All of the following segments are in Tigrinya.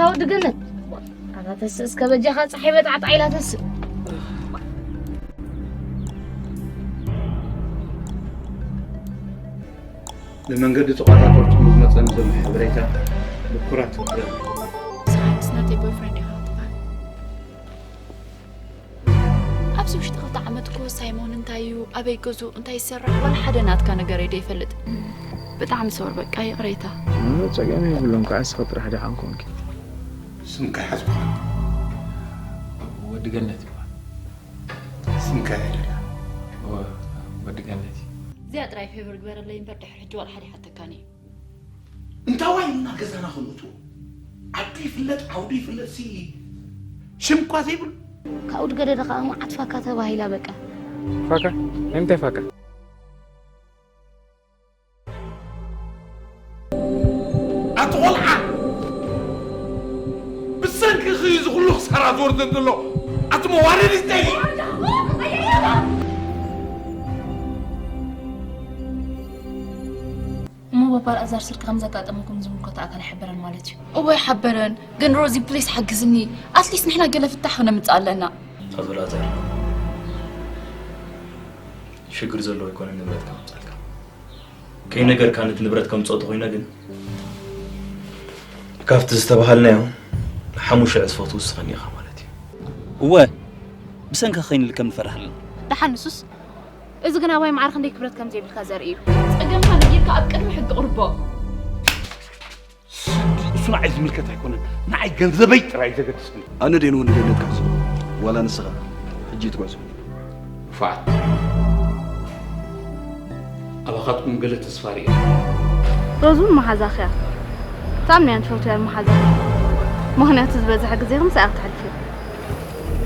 ኣውዲ ገነት ኣታ ተስእ እስከ በጃኻ ፀሓይ በጣዕጣ ኢላ ተስእ። ንመንገዲ ተቆጣጠርቱ ዝመፀኒ ዘሎ ሓበሬታ ብኩራት ትቅበል። ሳይንስ ናተይ ቦይፍሬንድ ኢኻ ትበሃል። ኣብዚ ውሽጢ ክልተ ዓመት እኮ ሳይሞን እንታይ እዩ ኣበይ ገዝኡ እንታይ ይሰርሕ ዋላ ሓደ ናትካ ነገር እየ ዘይፈልጥ። ብጣዕሚ ሶር በቃ ይቕሬታ። ምንም ጸገም የብሎም ከዓ እስኸ ጥራሕ ደሓን ኮንኪ። ስምካ ይሓዝኩኻ። ወዲ ገነት ይበሃል። ስምካ ይደላ። ወዲ ገነት እዩ። እዚኣ ጥራይ ፌቨር ግበረለይ እምበር ድሕሪ ሕጂ ዋላ ሓደ ይሓተካን እዩ። እንታዋይ እና ገዛና ክንእቱ ዓዱ ይፍለጥ ዓውዱ ይፍለጥ ሲ ሽም እኳ ዘይብሉ ካብኡ ድገደደ ከዓ መዓት ፋካ ተባሂላ በቃ። ፋካ ናይ ምንታይ ፋካ? ኣቲ ቆልዓ ብሰንኪ እዚ ኩሉ ክሳራ ዝወርደን ዘሎ ኣቲ መዋረዲ ዝተይ እሞ ባባ ኣልኣዛር ስርቂ ከም ዘጋጠመኩም ዝምልከቶ ኣካል ኣይሓበረን ማለት እዩ። እወ ኣይሓበረን፣ ግን ሮዚ ፕሊስ ሓግዝኒ። ኣትሊስት ንሕና ገለ ፍታሕ ክነምጽእ ኣለና። ኣቶ ኣልኣዛር ሽግር ዘለዎ ኣይኮነን ንብረት ከምጻልካ ከይነገርካ ነቲ ንብረት ከምጽኦ ተኾይነ ግን ካብቲ ዝተባሃልናዮ ሓሙሽተ ዕጽፎ ትውስኸኒ ኢኻ ማለት እዩ። እወ ብሰንኪ ከይንልከም ንፈርሕ ኣለና። ደሓን ንሱስ እዚ ግን ኣባይ ማዕረ ክንደይ ክብረት ከም ዘይብልካ ዘርኢ እዩ። ጸገምካ ነጊርካ ኣብ ቅድሚ ሕጊ ቅርቦ። እሱ ንዓይ ዝምልከት ኣይኮነን ንዓይ ገንዘበይ ጥራይ ዘገድስኒ ኣነ ደን ወዲ ገነት ካሕሱ ዋላ ንስኻ ሕጂ ትጓዝ ፋት ኣባኻትኩም ገለ ተስፋ ርእ ሮዝ እውን መሓዛኽ እያ። ብጣዕሚ እያ ትፈትውያ መሓዛኽ። ምኽንያቱ ዝበዝሐ ግዜኹም ምሳኣ ክትሕልፍዮ።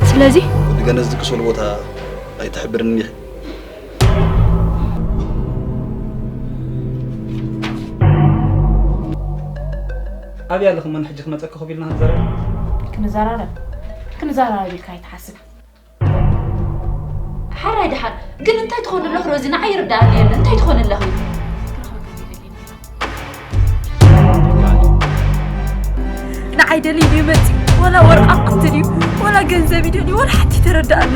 ስለዚ ወዲ ገነት ዝድቅሰሉ ቦታ ኣይትሕብርኒ ኢኺ። ኣብይ ኣለኹም መን ሕጂ ክመፀ ኮፍ ኢልና ክንዘረብ ክንዘራረብ ክንዘራረብ ኢልካ ኣይትሓስብ። ሓራይ ደሓን ግን እንታይ ትኾኒ ኣለኹ ሮዚ ንዓይ ይርዳኣኒ የለ እንታይ ትኾኒ ኣለኹ። ንዓይ ደልዩ ድዩ መፂ ወላ ወርቃ ቅቲ ድዩ ወላ ገንዘብ ይደልዩ ወላ ሓንቲ ተረዳኣኒ።